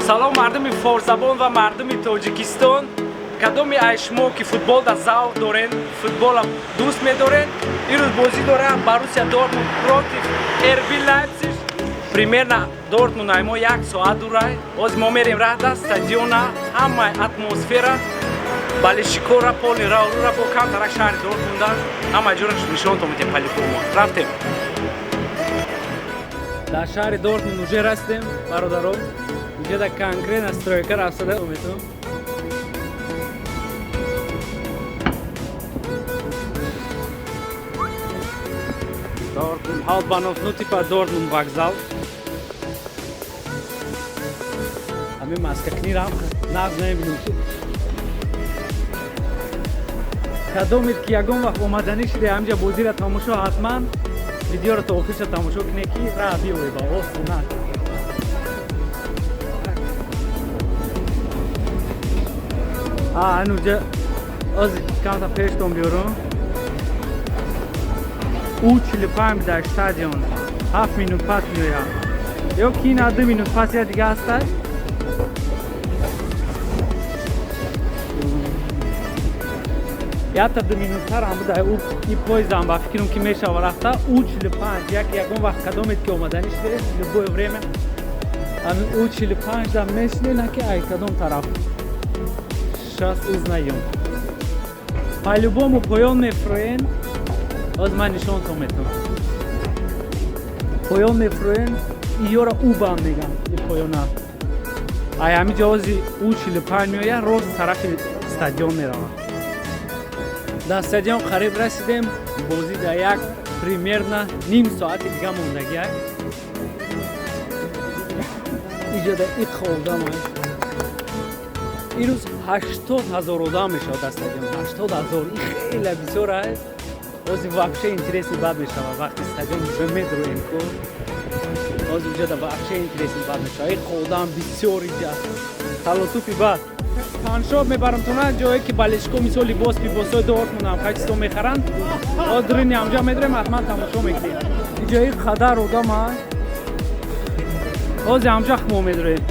Салом, мардуми форсзабон ва мардуми Тоҷикистон. Кадоми ай шумо ки футболда завқ дорен, футбола дӯст медорен, ирӯз бозӣ дорам Боруссия Дортмунд против РБ Лайпсиг. Примерно Дортмунд ай мо як соат дурай. Ҳозир мо мерем раҳда стадиона, ҳамаи атмосфера, болельщикора, полный раврура бо камтарак шаҳри Дортмунда ҳамаи ҷора нишонтон медиҳем по-любому. Рафтем. Дар шаҳри Дортмунд уже расидем, бародарон. Иҷода конкретно стройка рафтада уметум. Дортмунд Hauptbahnhof, ну типа Дортмунд вокзал. Ҳамин маскакнирам нағз намебинем ки кадомед ки ягон вақт омаданӣ шиде ҳамҷа бозиро тамошо, ҳатман видеоро то охирша тамошо кунед, ки раҳ биёве ба осона. Ануҷа ози камта пештон биёрум. Ӯ 45 дар стадион 7 минут пас меояд ё ки на 2 минут пас я дига ҳастад. Якта 2 минуттар ҳам буда и поездам, ба фикрам, ки мешава рафта. Ӯ 45 як ягон вақт кадомед ки омаданӣ шуде, любое время ҳамин ӯ 45 да мешине, на ки ай кадом тараф, щас узнаем. По-любому поён мефроен. Ҳозир ман нишонтон метавам. Поён мефроен, иёра U-Bahn мегам, и поёна. Ай ҳамин ҷо ҳози ӯ 45 меояд, рост тарафи стадион меравад. Дар стадион қариб расидем. Бозӣ дар як примерно ним соати дига мондагиак. Иҷода иқ одам ирӯз 80 000 одам мешавад дар стадион. 80 000 и хеле бисёр аст. Ҳозир вообще интересный бад мешавад, вақти стадион уже медроем ку. Ҳозир уҷада вообще интересный бад мешавад. Иқ одам бисёр иҷа талотуфи бад. Фаншоп мебарам тона, ҷое ки болельщико мисол либос, либосҳои Дортмунд хай чизо мехаранд. Ҳозир ҳамҷа медроем, ҳатман тамошо мекунем. Иҷа и қадар одам аст. Ҳозир ҳамҷа мо медроем.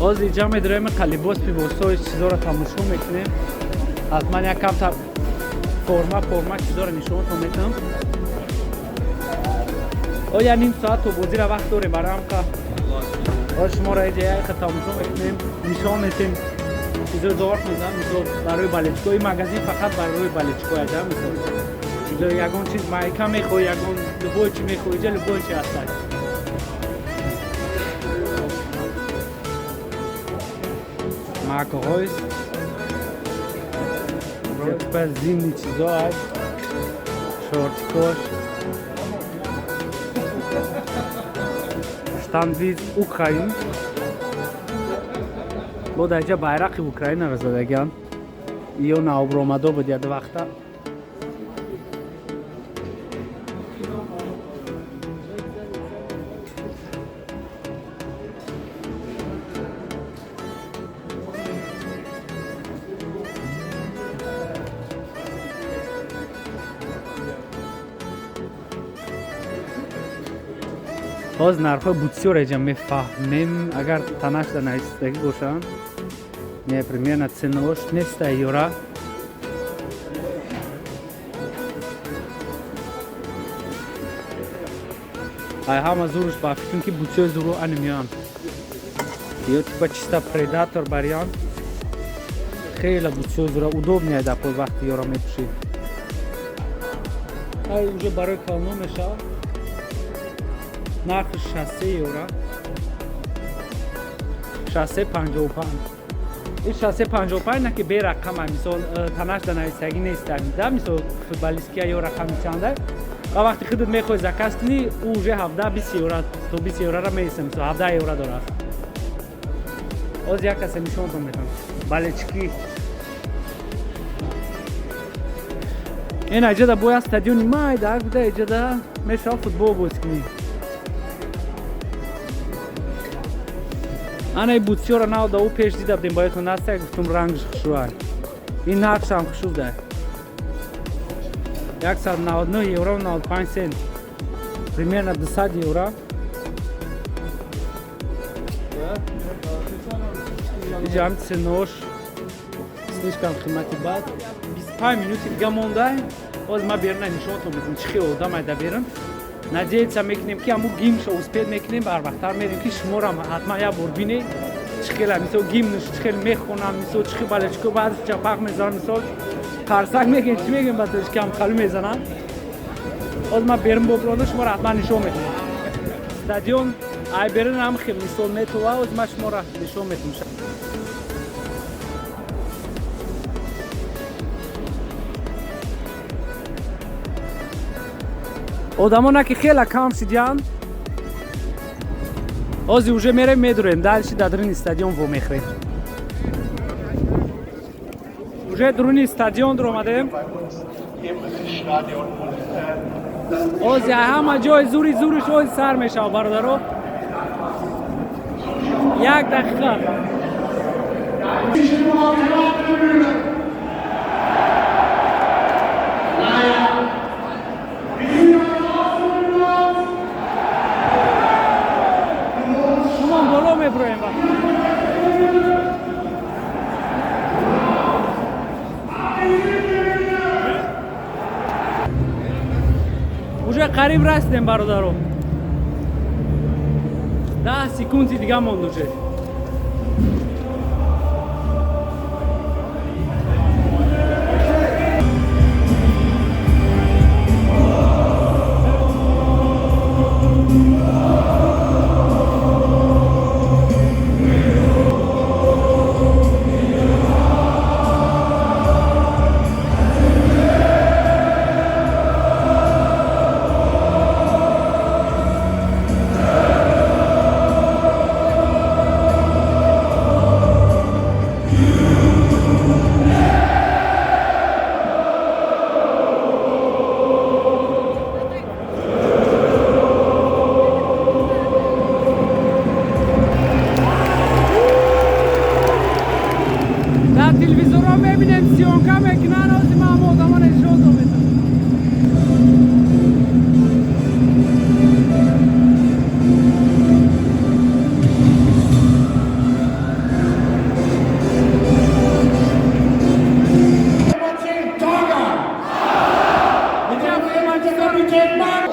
Ҳозир иҷа медроем, қа либос, либосҳои чизоро тамошо мекунем. Ҳатман як камта форма чизоро нишонтон метавам. Оя ним соат то бозира вақт дорем, барои ҳамқа ҳозир шуморо иҷа яқа тамошо мекунем, нишон метем чизои Дортмунд. Мисол, барои болельщико ин магазин фақат барои болельщико аҷа. Мисол, чизо, ягон чиз, майка мехоҳӣ, ягон любой чи мехоҳӣ, иҷа любой чи ҳастад. Марко Ройс типа зимний чизо аст, шортикош. Штанвиз Украин бо дар иҷа байрақи Украинаро задагианд. Ё наобромадо буд яд вақта. Ҳозир нархҳои бутсиёро иҷа мефаҳмем, агар танашда нависидагӣ бошанд. Не, примерно ценаош неста ёра. Ай ҳама зуруш, ба фикрам, ки бутсиёи зуру ани меоянд ё типа чиста Predator вариант. Хеле бутсиёи зура, удобный дар пой вақти ёро мепӯшӣ. Ай уже барои калоно мешавад. Нархи 63 евро, 63,55. Ин 63,55 на ки берақама, мисол, танаш да нависагӣ неста да. Мисол, футболисткия ё рақами чанда ва вақти худат мехоҳӣ заказ кунӣ, ӯ уже 17-20 евро то 20 еврора меиста. Мисол, 17 евро дорад. Ҳозир як каса нишонтон метавон болельщики. Ин аҷада бояд стадиони майда буда, иҷада мешавад футбол бозӣ кунӣ. Ана и бутсиёро нав да ӯ пеш дида будем, боятон наста, гуфтум, рангш хушрӯай. Ин нархшам хушрӯ да, 199 евро 95 цент, примерно 200 евро. Иҷа ҳам ценош слишком қимати бад. 25 минути дига монда. Ҳозир ман беруна нишонтон медиҳам, чӣ хел одам айда берун. Надеяться мекунем, ки ҳамун гимнша успеть мекунем, барвақттар мерем, ки шуморо ҳатман як бор бинед, чӣ хела, мисол, гимнш чӣ хел мехонам, мисол, чӣ хел болельщико баъзеш чапақ мезанам, мисол, қарсак мегем, чӣ мегем, ба тоҷикам қалӣ мезанам. Ҳозир ман берун бобирода шуморо ҳатман нишон медиҳам. Стадион ай берун ҳам хел, мисол, метова. Ҳозир ман шуморо нишон медиҳам. Одамона ки хела кам шидиянд. Ҳозир уже мерем, медурем дальше, дар дуруни стадион вомехӯрем. Уже дуруни стадион дуромадем. Ҳозир ҳама ҷои зури зуриш ҳозир сар мешавад, бародаро. Як дақиқа. Шумо боло мебуроем. Уже қариб расидем, бародаро. 10 секунди дига монд уже. Дар телевизорҳо мебинем, съёмка мекунанд. Ҳозир ман ҳама одамон нишон медам. Nummer 10, Torgan. Mit der 24 Marc.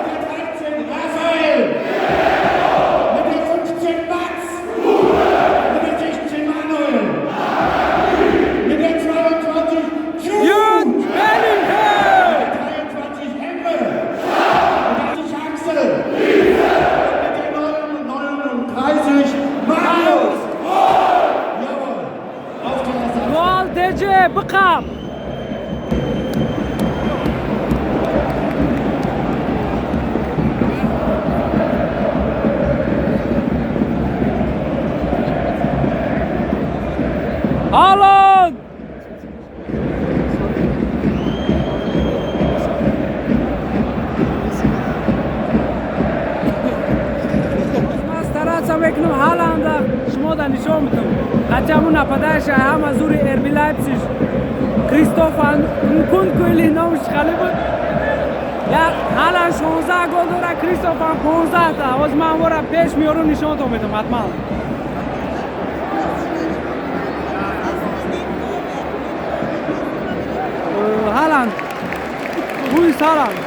Mit der 13, Raphael. Mit der 15, Max. Mit der 16, Manuel. Mit der 22, Jude. Jude Bellingham! Mit der 23, Emre. Mit der 80, Axel. Und mit der 39, Marius. Jawohl. Auf den Ersatz. Гол деҷе биқаб. Ҳоланд! Ман стараться мекунам, Ҳаланда шумо да нишон бидам. Хотя ҳамун нападающий ҳама зури РБ Лайпсиг, Кристоф Нкунку или номаш хали буд. Я Ҳаланд 16 гол дора, Кристоф ҳам 15 та. Ҳозир ман вора пеш меорам, нишонтон медам ҳатман. Haaland. Wo ist Haaland?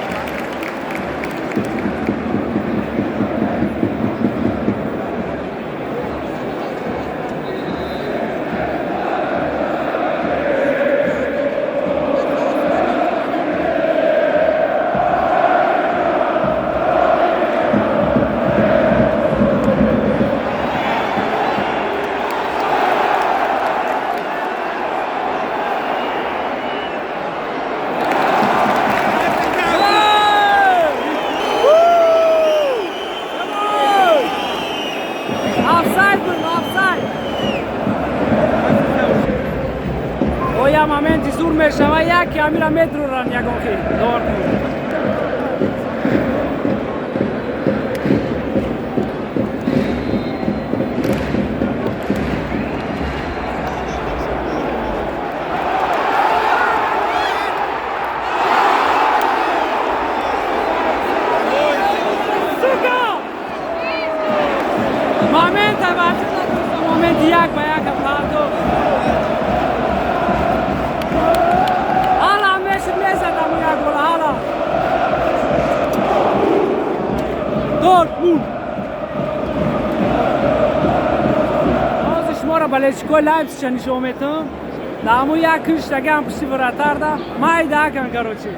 Офсайд был, офсайд. Оя моменти зур мешава, яке амира метроран ягон хел. Дортмунд. Сука! Момента вообще момент 1-1 пардохт. Ҳаланд мешид мезадам як гол Ҳаланд. Дортмунд. Ҳозир шуморо болельщикои Лайпсиша нишон метам. Дар ҳамун як киштагиам пушти вратарда майда акан, короче.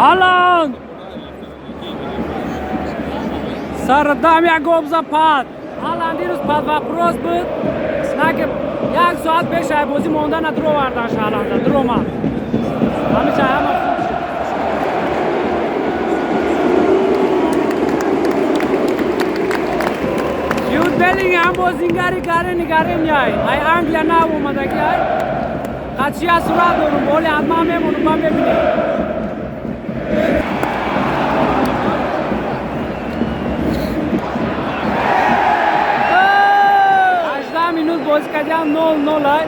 Ҳаланд сардам як гол запад. Ҳаланд дирӯз под вопрос буд, наки як соат пеш ай бозӣ мондана дуроварданш Ҳаланда дуромад. Ҳамиша ҳама хуб шуд. Ҷуд Беллингҳам бозингари гарени гарем яй. Ай Англия нав омадаги ай. Қачия сурат дорум, оли ҳатман мемонум, ман мебинем. 18 минут бозӣ кардиам, 0-0 ай.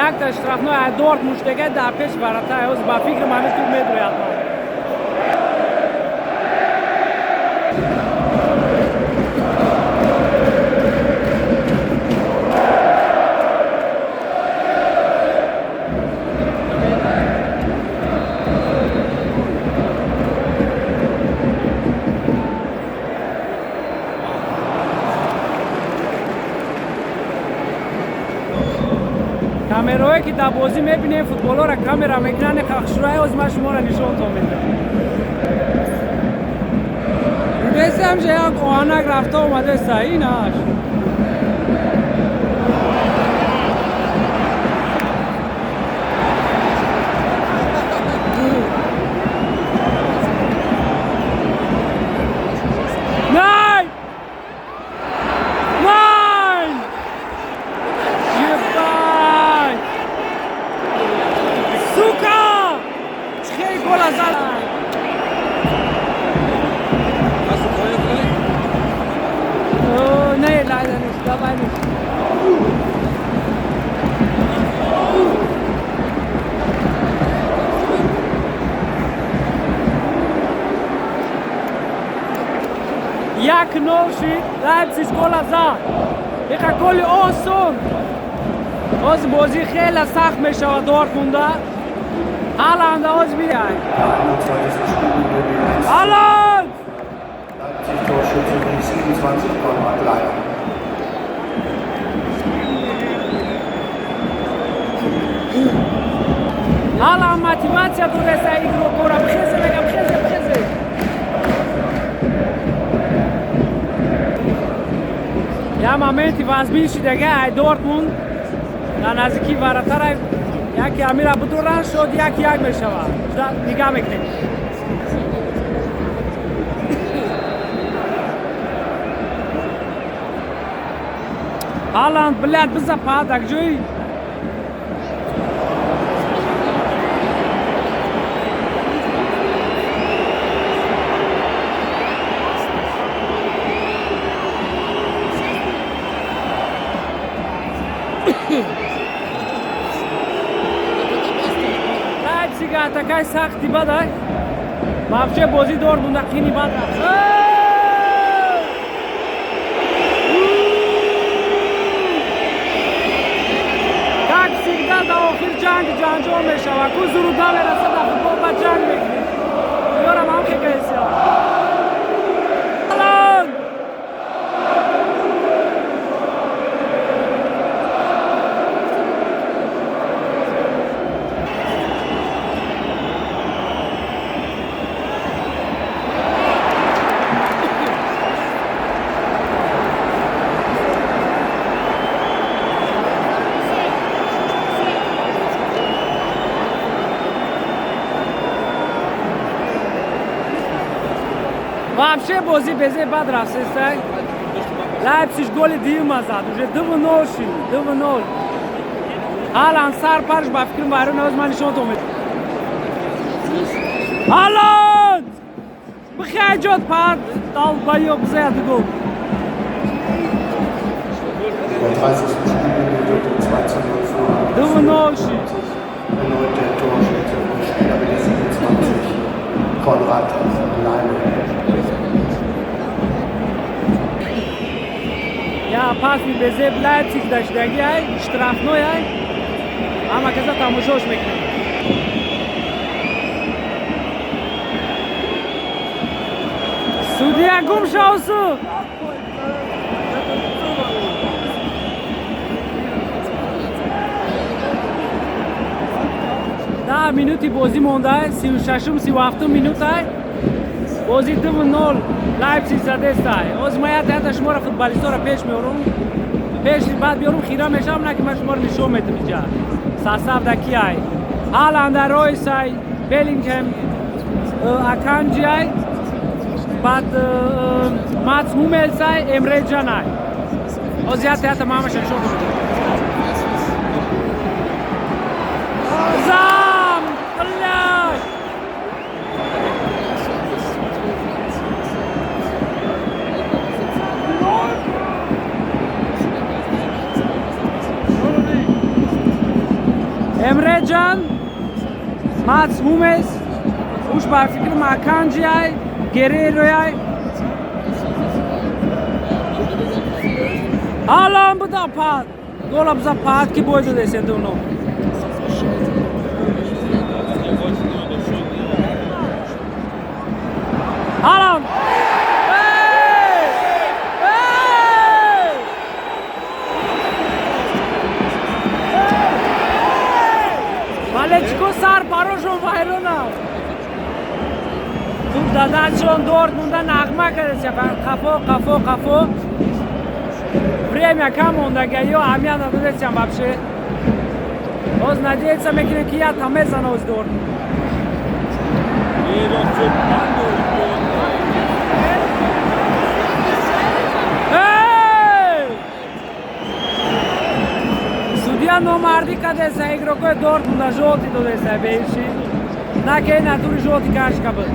Якта штрафной ай Дортмунд шудага дар пеш ворота. Ҳозир ба фикрам ҳамин туп медрояд. Камераое ки дар бозӣ мебинем, футболҳоро камера мекунанд, хахшурае ҳозир ман шуморо нишонтон медиҳам. Дидесам, же як оҳанак рафта омадеса инаш. Nein! Nein! Ебать! Сука! Хеле гола зад. Hast du Feuer vielleicht? Oh, nee, leider nicht. Dabei nicht. 1-0 шид, Лайпсиг гола зад. Иқа голи осон. Ҳозир бозӣ хеле сахт мешавад Дортмунда. Ҳаланда ҳозир бидай. 21. Spielminute 1. Ҳаланд! Leipzig Torschütze die 27 Konrad Leier. Ҳаланд мотиватсия дореса игрокора. Бихезе, мега, бихезе, бихезе. Я моменти вазмин шидага ай Дортмунд дар наздикии вратара яке амира бидоран шуд, 1-1 мешавад. Нигаҳ мекунем. Ҳаланд, блядь, биза падак ҷои. Лайпсига атакаи сахти бадай. Вообще бозӣ Дортмунда қини бад рафт. Как всегда дар охир ҷанг ҷанҷол мешавад. Ку зуруд намераса дар футбол, ба ҷанг мекунем. Ёрам ҳам хекаесия. Ҳаланд! Вообще бозӣ безе бад рафтестай. Лайпсиг голи дуюма зад. Уже 2-0 шид. 2-0. Ҳаланд сар парш, ба фикрам, вайрон. Оз ман нишонтон медам. Ҳаланд бихай ҷод пад долбоёб зад гол. In der 30. Spielminute der 2:0 Führung. 2-0 шид. Erneut der Torschütze und Spieler mit der 27, Konrad Laimer. Я паси безеб Лайпсиг даштаги ай, штрафной ай. Ҳама каса тамошош мекунем. Судья, гум шавсу. 10 минути бозӣ монда, 36-ум, 37-ум минутай. Бозӣ 2-0 Лайпсиг задестай. Ҳозир ма як ята шуморо футболистҳоро пеш меорум. Пеш баъд биёрум, хира мешавам, на ки ман шуморо нишон медам иҷа. Состав да ки ай? Ҳаланда, Ройсай, Беллингем, Аканҷиай, баъд Матс Хумелсай, Эмре Ҷанай. Ҳозир ята ята ма ҳамаша нишон медам. Зам! Блядь! Эмре Ҷан, Матс Хумелс, уш ба фикрам Аканҷиай, Геррерояй. Ҳалан буда пад. Гола биза пад ки бой додесен дуно. Ҳалан! Эй! Эй! Болельщико сар парошон вайронам. Туп дадашон Дортмунда нағма кардеся, қафо, қафо, қафо. Время кам мондага, ё аҳамият надодесиам вообще. Боз надеяться мекунем, ки ята мезана оз Дортмунд. Jeder für Bando. Эй! Судья номардӣ кардеса, игрокои Дортмунда жёлтый додеса беиши. На ки натури жёлтый кашка буд.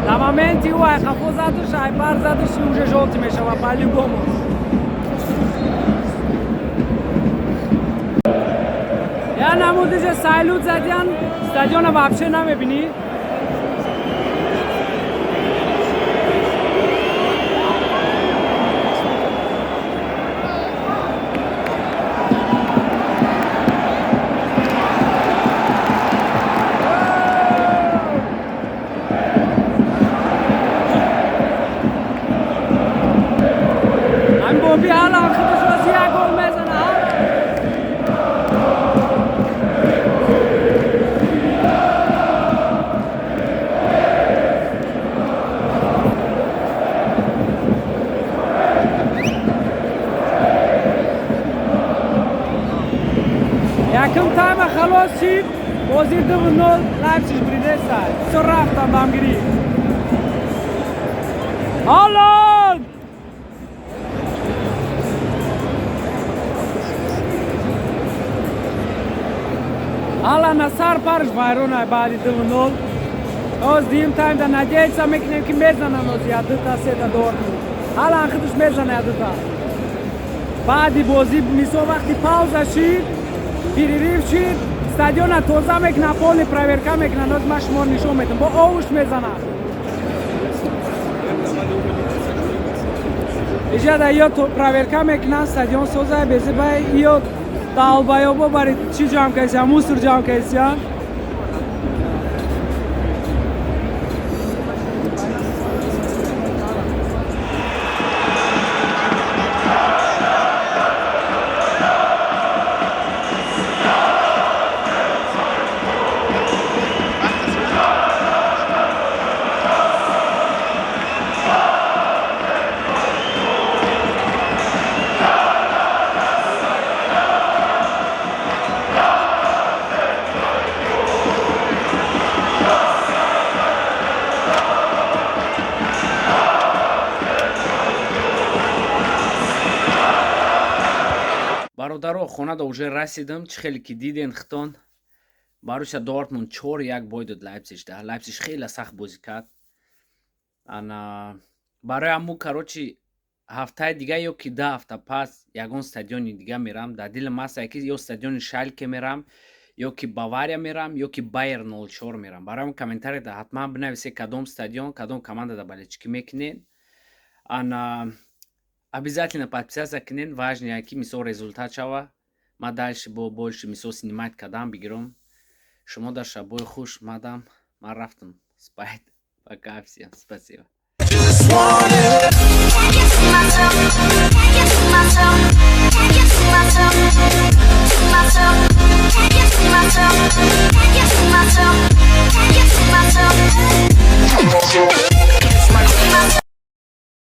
На моменти ӯ ай қафо задуш, ай бар задуш, уже жёлтый мешава по-любому. Я намудиже салют задиан, стадиона вообще намебинӣ. Ҳамин Боби Ҳаланд худаш вози як гол мезана. Ҳаланд. Якум тайма халос шид, бозӣ 2-0 Лайпсиг бридеса. Бисёр рафтан дамгирӣ. Ҳоланд! Ҳаланд сар парш вайрон баъди 2-0. Оз дуюм таймда надеяться мекунем, ки мезананд оз я дута, сета Дортмунд. Ҳаланд худаш мезана я дута. Баъди бозӣ, мисол, вақти пауза шид, перерыв шид, стадиона тоза мекунад, полный проверка мекунад. Оз ман шуморо нишон медам. Бо овуш мезанад. Иҷада ё проверка мекунанд, стадион соза безебай, ё долбоёбо бари чӣ ҷамъ кардисиан, мусор ҷамъ кардисиан. Бародаро, хонада уже расидам. Чӣ хеле ки диден хитон, Боруссия Дортмунд 4-1 бой дод Лайпсижда. Лайпсиж хеле сахт бозӣ кард. Ана барои ҳаму, короче, ҳафтаи дига ё ки 2 ҳафта пас ягон стадиони дига мерам. Дар дилам аст, ки ё стадиони Шалке мерам, ё ки Бавария мерам, ё ки Байер 04 мерам. Барои ҳамн комментарияда ҳатман бинависе, кадом стадион, кадом командада болельщикӣ мекунед. Ана обязательно подписаться кунед. Важное, ки мисол результат шава, ма дальше бо больше мисол снимать кардам бигирам. Шумо дар шабои хуш. Мадам, ман рафтам спать. Пока, всем спасибо. Just want it.